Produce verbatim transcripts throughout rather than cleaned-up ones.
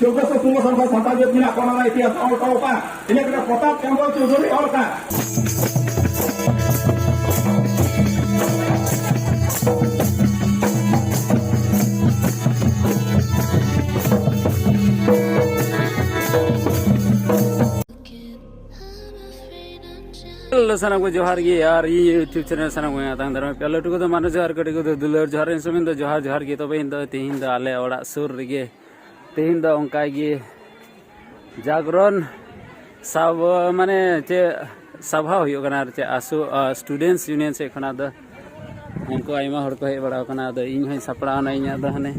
ᱪᱳᱫᱽᱫᱚᱥᱚ ᱥᱳᱞᱳ ᱥᱟᱞ ᱠᱷᱚᱱ ᱥᱟᱱᱛᱟᱲ ᱡᱟᱹᱛ ᱢᱮᱱᱟᱜ ᱠᱚᱣᱟ, ᱚᱱᱟ ᱨᱮᱱᱟᱜ ᱤᱛᱤᱦᱟᱥ ᱚᱞ ᱦᱚᱴᱚ ᱟᱠᱟᱫ᱾ ᱤᱱᱟᱹ ᱠᱟᱛᱮ ᱯᱨᱚᱛᱟᱯ ᱪᱚᱸᱫᱽᱨᱚ ᱪᱳᱣᱫᱷᱩᱨᱤ ᱚᱞ ᱟᱠᱟᱫ᱾ Hello, ᱥᱟᱱᱟᱢ ᱠᱚ ᱡᱚᱦᱟᱨ ᱜᱮ, ᱟᱨ ᱤᱧ YouTube channel ᱥᱟᱱᱟᱢ ᱠᱚ ᱟᱛᱟᱝ ᱫᱟᱨᱟᱢ ᱯᱮ᱾ ᱞᱟᱹᱴᱩ ᱠᱚᱫᱚ ᱢᱟᱱᱮ ᱡᱚᱦᱟᱨ, ᱠᱟᱹᱴᱤᱡ ᱠᱚᱫᱚ ᱫᱩᱞᱟᱹᱲ ᱡᱚᱦᱟᱨ᱾ ᱤᱧ ᱥᱚᱢᱚᱭ ᱫᱚ ᱡᱚᱦᱟᱨ ᱡᱚᱦᱟᱨ ᱜᱮ᱾ ᱛᱚᱵᱮ ᱤᱧ ᱫᱚ ᱛᱮᱦᱮᱧ ᱫᱚ ᱟᱞᱮ ᱚᱲᱟᱜ ᱥᱩᱨ ᱨᱮᱜᱮ, ᱛᱮᱦᱮᱧ ᱫᱚ ᱚᱱᱠᱟ ᱜᱮ ᱡᱟᱜᱽᱨᱚᱱ ᱥᱟᱵ, ᱢᱟᱱᱮ ᱪᱮᱫ ᱥᱟᱵᱷᱟ ᱦᱩᱭᱩᱜ ᱠᱟᱱᱟ ᱟᱨ ᱪᱮᱫ ᱟᱥᱩ, ᱟ, Students Union ᱥᱮᱫ ᱠᱷᱚᱱᱟᱜ ᱫᱚ ᱩᱱᱠᱩ ᱟᱭᱢᱟ ᱦᱚᱲ ᱠᱚ ᱦᱮᱡ ᱵᱟᱲᱟᱣ ᱠᱟᱱᱟ᱾ ᱟᱫᱚ ᱤᱧ ᱦᱚᱸᱧ ᱥᱟᱯᱲᱟᱣ ᱮᱱᱟ, ᱤᱧᱟᱹᱜ ᱫᱚ ᱦᱟᱱᱮ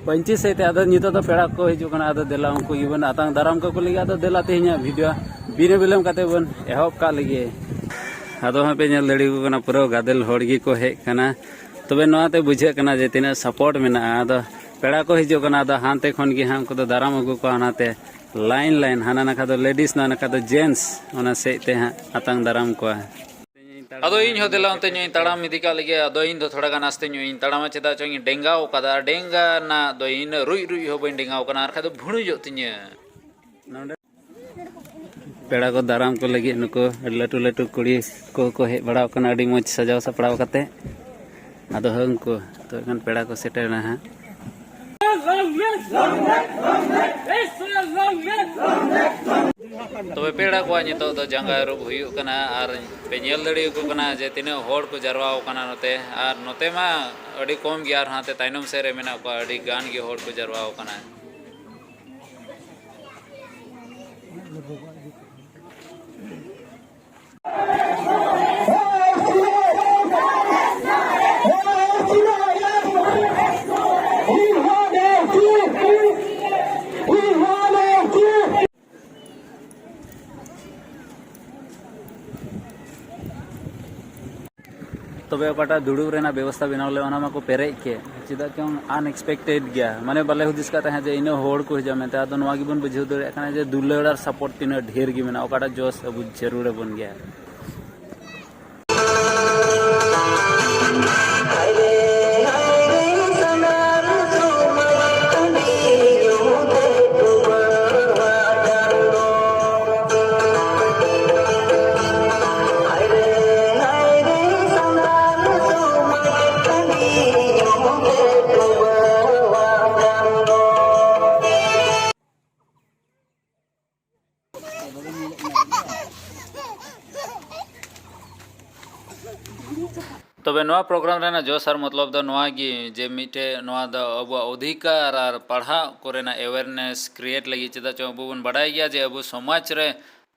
ᱯᱟᱹᱧᱪᱤ ᱥᱮᱫ ᱛᱮ᱾ ᱟᱫᱚ ᱱᱤᱛᱚᱜ ᱫᱚ ᱯᱮᱲᱟ ᱠᱚ ᱦᱤᱡᱩᱜ ᱠᱟᱱᱟ, ᱟᱫᱚ ᱫᱮᱞᱟ ᱩᱱᱠᱩ ᱜᱮᱵᱚᱱ ᱟᱛᱟᱝ ᱫᱟᱨᱟᱢ ᱠᱟᱠᱚ ᱞᱟᱹᱜᱤᱫ᱾ ᱟᱫᱚ ᱫᱮᱞᱟ ᱛᱮᱦᱮᱧᱟᱜ video ᱵᱤᱱᱟᱹ ᱵᱤᱞᱚᱢ ᱠᱟᱛᱮ ᱵᱚᱱ ᱮᱦᱚᱵ ᱠᱟᱜ ᱞᱮᱜᱮ᱾ ᱟᱫᱚ ᱦᱟᱸᱜ ᱯᱮ ᱧᱮᱞ ᱫᱟᱲᱮᱭᱟᱠᱚ ᱠᱟᱱᱟ, ᱯᱩᱨᱟᱹ ᱜᱟᱫᱮᱞ ᱦᱚᱲ ᱜᱮᱠᱚ ᱦᱮᱡ ᱠᱟᱱᱟ᱾ ᱛᱚᱵᱮ ᱱᱚᱣᱟ ᱛᱮ ᱵᱩᱡᱷᱟᱹᱜ ᱠᱟᱱᱟ ᱡᱮ ᱛᱤᱱᱟᱹᱜ support ᱢᱮᱱᱟᱜᱼᱟ᱾ ᱟᱫᱚ ᱯᱮᱲᱟ ᱠᱚ ᱦᱤᱡᱩᱜ ᱠᱟᱱᱟ, ᱟᱫᱚ ᱦᱟᱱᱛᱮ ᱠᱷᱚᱱ ᱜᱮ ᱦᱟᱸᱜ ᱩᱱᱠᱩ ᱫᱚ ᱫᱟᱨᱟᱢ ᱟᱹᱜᱩ ᱠᱚᱣᱟ, ᱚᱱᱟᱛᱮ line line, ᱦᱟᱱᱟ ᱱᱟᱠᱷᱟ ᱫᱚ ladies, ᱱᱚᱣᱟ ᱱᱟᱠᱷᱟ ᱫᱚ gents, ᱚᱱᱟ ᱥᱮᱫ ᱛᱮ ᱦᱟᱸᱜ ᱟᱛᱟᱝ ᱫᱟᱨᱟᱢ ᱠᱚᱣᱟ᱾ ᱟᱫᱚ ᱤᱧ ᱦᱚᱸ ᱫᱮᱞᱟ ᱚᱱᱛᱮ ᱧᱚᱜ ᱤᱧ ᱛᱟᱲᱟᱢ ᱤᱫᱤ ᱠᱟᱜ ᱞᱮᱜᱮ᱾ ᱟᱫᱚ ᱤᱧ ᱫᱚ ᱛᱷᱚᱲᱟ ᱜᱟᱱ ᱟᱥᱛᱮ ᱧᱚᱜ ᱤᱧ ᱛᱟᱲᱟᱢᱟ, ᱪᱮᱫᱟᱜ ᱪᱚᱝ ᱤᱧ ᱰᱮᱸᱜᱟᱣ ᱠᱟᱫᱟ᱾ ᱰᱮᱸᱜᱟ ᱨᱮᱱᱟᱜ ᱫᱚ ᱤᱧ ᱨᱩᱡ ᱨᱩᱡ ᱦᱚᱸ ᱵᱟᱹᱧ ᱰᱮᱸᱜᱟᱣ ᱠᱟᱱᱟ, ᱟᱨ ᱠᱷᱟᱡ ᱫᱚ ᱵᱷᱩᱲᱩᱡᱚᱜ ᱛᱤᱧᱟᱹ᱾ ᱯᱮᱲᱟ ᱠᱚ ᱫᱟᱨᱟᱢ ᱠᱚ ᱞᱟᱹᱜᱤᱫ ᱱᱩᱠᱩ ᱟᱹᱰᱤ ᱞᱟᱹᱴᱩ ᱞᱟᱹᱴᱩ ᱠᱩᱲᱤ ᱠᱚ ᱠᱚ ᱦᱮᱡ ᱵᱟᱲᱟᱣ ᱠᱟᱱᱟ, ᱟᱹᱰᱤ ᱢᱚᱡᱽ ᱥᱟᱡᱟᱣ ᱥᱟᱯᱲᱟᱣ ᱠᱟᱛᱮ᱾ ᱟᱫᱚ ᱦᱳᱭ ᱩᱱᱠᱩ ᱛᱚ ᱮᱱᱠᱷᱟᱱ ᱯᱮᱲᱟ ᱠᱚ ᱥᱮᱴᱮᱨ ᱮᱱᱟ ᱦᱟᱸᱜ᱾ ᱛᱚᱵᱮ ᱯᱮᱲᱟ ᱠᱚᱣᱟᱜ ᱱᱤᱛᱚᱜ ᱫᱚ ᱡᱟᱸᱜᱟ ᱟᱹᱨᱩᱵ ᱦᱩᱭᱩᱜ ᱠᱟᱱᱟ, ᱟᱨ ᱯᱮ ᱧᱮᱞ ᱫᱟᱲᱮᱭᱟᱠᱚ ᱠᱟᱱᱟ ᱡᱮ ᱛᱤᱱᱟᱹᱜ ᱦᱚᱲ ᱠᱚ ᱡᱟᱨᱣᱟ ᱟᱠᱟᱱᱟ ᱱᱚᱛᱮ᱾ ᱟᱨ ᱱᱚᱛᱮ ᱢᱟ ᱟᱹᱰᱤ ᱠᱚᱢ ᱜᱮ, ᱟᱨ ᱦᱟᱱᱛᱮ ᱛᱟᱭᱱᱚᱢ ᱥᱮᱫ ᱨᱮ ᱢᱮᱱᱟᱜ ᱠᱚᱣᱟ, ᱟᱹᱰᱤ ᱜᱟᱱ ᱜᱮ ᱦᱚᱲ ᱠᱚ ᱡᱟᱨᱣᱟ ᱟᱠᱟᱱᱟ᱾ ᱛᱚᱵᱮ ᱚᱠᱟᱴᱟᱜ ᱫᱩᱲᱩᱵ ᱨᱮᱱᱟᱜ ᱵᱮᱵᱚᱥᱛᱷᱟ ᱵᱮᱱᱟᱣ ᱞᱮᱫ, ᱚᱱᱟ ᱢᱟᱠᱚ ᱯᱮᱨᱮᱡ ᱠᱮᱫ᱾ ᱪᱮᱫᱟᱜ ᱪᱚᱝ unexpected ᱜᱮᱭᱟ, ᱢᱟᱱᱮ ᱵᱟᱞᱮ ᱦᱩᱫᱤᱥ ᱠᱟᱜ ᱛᱟᱦᱮᱸᱫ ᱡᱮ ᱤᱱᱟᱹᱜ ᱦᱚᱲ ᱠᱚ ᱦᱤᱡᱩᱜᱼᱟ ᱢᱮᱱᱛᱮ᱾ ᱟᱫᱚ ᱱᱚᱣᱟ ᱜᱮᱵᱚᱱ ᱵᱩᱡᱷᱟᱹᱣ ᱫᱟᱲᱮᱭᱟᱜ ᱠᱟᱱᱟ ᱡᱮ ᱫᱩᱞᱟᱹᱲ ᱟᱨ support ᱛᱤᱱᱟᱹᱜ ᱰᱷᱮᱨ ᱜᱮ ᱢᱮᱱᱟᱜᱼᱟ, ᱚᱠᱟᱴᱟᱜ ᱡᱚᱥ ᱟᱵᱚ ᱡᱟᱹᱨᱩᱲ ᱟᱵᱚᱱ ᱜᱮᱭᱟ᱾ ᱛᱚᱵᱮ ᱱᱚᱣᱟ ᱯᱨᱳᱜᱨᱟᱢ ᱨᱮᱱᱟᱜ ᱡᱚᱥ ᱟᱨ ᱢᱚᱛᱞᱚᱵ ᱫᱚ ᱱᱚᱣᱟ ᱜᱮ ᱡᱮ ᱢᱤᱫᱴᱮᱡ ᱱᱚᱣᱟ ᱫᱚ ᱟᱵᱚᱣᱟᱜ ᱚᱫᱷᱤᱠᱟᱨ ᱟᱨ ᱯᱟᱲᱦᱟᱜ ᱠᱚᱨᱮᱱᱟᱜ ᱮᱣᱮᱨᱱᱮᱥ ᱠᱨᱤᱭᱮᱴ ᱞᱟᱹᱜᱤᱫ᱾ ᱪᱮᱫᱟᱜ ᱪᱚ ᱟᱵᱚ ᱵᱚᱱ ᱵᱟᱰᱟᱭ ᱜᱮᱭᱟ ᱡᱮ ᱟᱵᱚ ᱥᱚᱢᱟᱡᱽ ᱨᱮ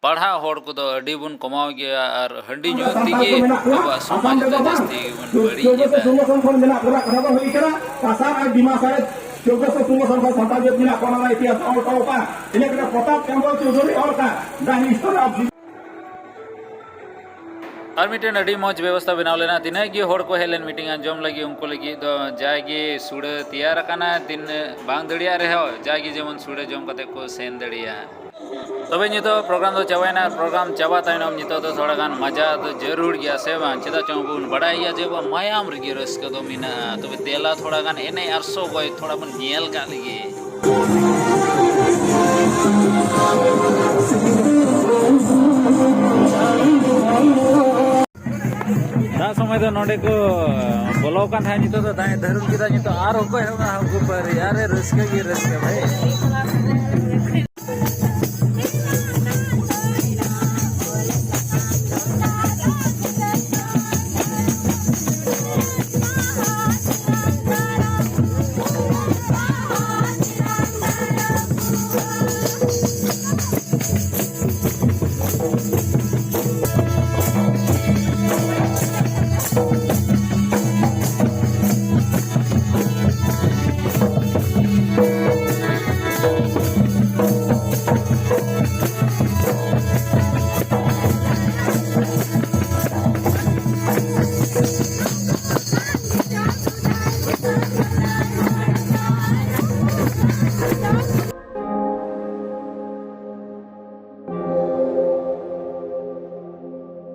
ᱯᱟᱲᱦᱟᱜ ᱦᱚᱲ ᱠᱚᱫᱚ ᱟᱹᱰᱤ ᱵᱚᱱ ᱠᱚᱢᱟᱣ ᱜᱮᱭᱟ ᱟᱨ ᱦᱟᱺᱰᱤ ᱧᱩ ᱛᱮᱜᱮ ᱟᱵᱚᱣᱟᱜ ᱥᱚᱢᱟᱡᱽ ᱫᱚ ᱡᱟᱹᱥᱛᱤ ᱜᱮᱵᱚᱱ ᱵᱟᱹᱲᱤᱡ ᱮᱫᱟ᱾ ᱥᱚᱝᱜᱚᱴᱷᱚᱱ ᱠᱷᱚᱱ ᱢᱮᱱᱟᱜ ᱵᱚᱱᱟ, ᱠᱟᱛᱷᱟ ᱫᱚ ᱦᱩᱭ ᱠᱟᱱᱟ, ᱟᱥᱟᱢ ᱟᱨ ᱰᱤᱢᱟ ᱥᱟᱨᱮ ᱪᱳᱫᱽᱫᱚᱥᱚ ᱥᱳᱞᱳ ᱥᱚᱝᱜᱚᱴᱷᱚᱱ ᱥᱟᱱᱛᱟᱲ ᱡᱟᱹᱛ ᱢᱮᱱᱟᱜ ᱵᱚᱱᱟ, ᱚᱱᱟ ᱤᱛᱤᱦᱟᱥ ᱚᱞ ᱦᱚᱴᱚ ᱟᱠᱟᱫ᱾ ᱤᱱᱟᱹ ᱠᱟᱛᱮ ᱯᱨᱚᱛᱟᱯ ᱪᱟᱸᱫᱽ ᱪᱳᱣᱫᱷᱩᱨᱤ ᱚᱞ ᱟᱠᱟᱫ The History of ᱟᱨ ᱢᱤᱫᱴᱮᱱ ᱟᱹᱰᱤ ᱢᱚᱡᱽ ᱵᱮᱵᱚᱥᱛᱷᱟ ᱵᱮᱱᱟᱣ ᱞᱮᱱᱟ᱾ ᱛᱤᱱᱟᱹᱜ ᱜᱮ ᱦᱚᱲ ᱠᱚ ᱦᱮᱡ ᱞᱮᱱ ᱢᱤᱴᱤᱝ ᱟᱸᱡᱚᱢ ᱞᱟᱹᱜᱤᱫ, ᱩᱱᱠᱩ ᱞᱟᱹᱜᱤᱫ ᱫᱚ ᱡᱟᱜᱮ ᱥᱩᱲᱟᱹ ᱛᱮᱭᱟᱨ ᱟᱠᱟᱱᱟ᱾ ᱛᱤᱱᱟᱹᱜ ᱵᱟᱝ ᱫᱟᱲᱮᱭᱟᱜ ᱨᱮᱦᱚᱸ ᱡᱟᱜᱮ ᱡᱮᱢᱚᱱ ᱥᱩᱲᱟᱹ ᱡᱚᱢ ᱠᱟᱛᱮ ᱠᱚ ᱥᱮᱱ ᱫᱟᱲᱮᱭᱟᱜᱼᱟ᱾ ᱛᱚᱵᱮ ᱱᱤᱛᱚᱜ ᱯᱨᱳᱜᱨᱟᱢ ᱫᱚ ᱪᱟᱵᱟᱭᱮᱱᱟ᱾ ᱯᱨᱳᱜᱨᱟᱢ ᱪᱟᱵᱟ ᱛᱟᱭᱱᱚᱢ ᱱᱤᱛᱚᱜ ᱫᱚ ᱛᱷᱚᱲᱟ ᱜᱟᱱ ᱢᱟᱡᱟ ᱫᱚ ᱡᱟᱹᱨᱩᱲ ᱜᱮᱭᱟ, ᱥᱮ ᱵᱟᱝ? ᱪᱮᱫᱟᱜ ᱪᱚᱝ ᱵᱚᱱ ᱵᱟᱰᱟᱭ ᱜᱮᱭᱟ ᱡᱮ ᱟᱵᱚᱣᱟᱜ ᱢᱟᱭᱟᱢ ᱨᱮᱜᱮ ᱨᱟᱹᱥᱠᱟᱹ ᱫᱚ ᱢᱮᱱᱟᱜᱼᱟ᱾ ᱛᱚᱵᱮ ᱫᱮᱞᱟ ᱛᱷᱚᱲᱟ ᱜᱟᱱ ᱮᱱᱮᱡ ᱟᱨ ᱥᱚᱜᱚᱭ ᱛᱷᱚᱲᱟ ᱵᱚᱱ ᱧᱮᱞ ᱠᱟᱜ ᱞᱮᱜᱮ᱾ ᱫᱟᱜ ᱥᱚᱢᱚᱭ ᱫᱚ ᱱᱚᱸᱰᱮ ᱠᱚ ᱵᱚᱞᱚ ᱟᱠᱟᱱ ᱛᱟᱦᱮᱸᱫ, ᱱᱤᱛᱚᱜ ᱫᱚ ᱫᱟᱜ ᱮ ᱫᱷᱟᱹᱨᱩᱱ ᱠᱮᱫᱟ᱾ ᱱᱤᱛᱚᱜ ᱟᱨ ᱚᱠᱚᱭ ᱦᱚᱸ ᱵᱟᱝ, ᱦᱟᱹᱠᱩ ᱯᱟᱹᱨᱤ᱾ ᱟᱨᱮ ᱨᱟᱹᱥᱠᱟᱹ ᱜᱮ ᱨᱟᱹᱥᱠᱟᱹ ᱵᱷᱟᱹᱭ᱾